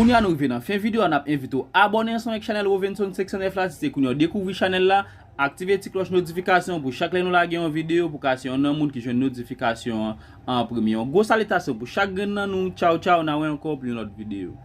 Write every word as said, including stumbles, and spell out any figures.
Kounye a nou rive nan fen videyo a, n ap envite w abòne ansanm ak chanèl Rovenson senk san nèf la, si se kounye a w dekouvri chanèl la, aktive ti klòch notifikasyon pou chak lè nou lage yon videyo pou ka se yonn nan moun ki jwenn notifikasyon an an premye. Yon gwo salitasyon pou chak grenn nan nou, tchaw tchaw, n a wè ankò pou yon lòt videyo.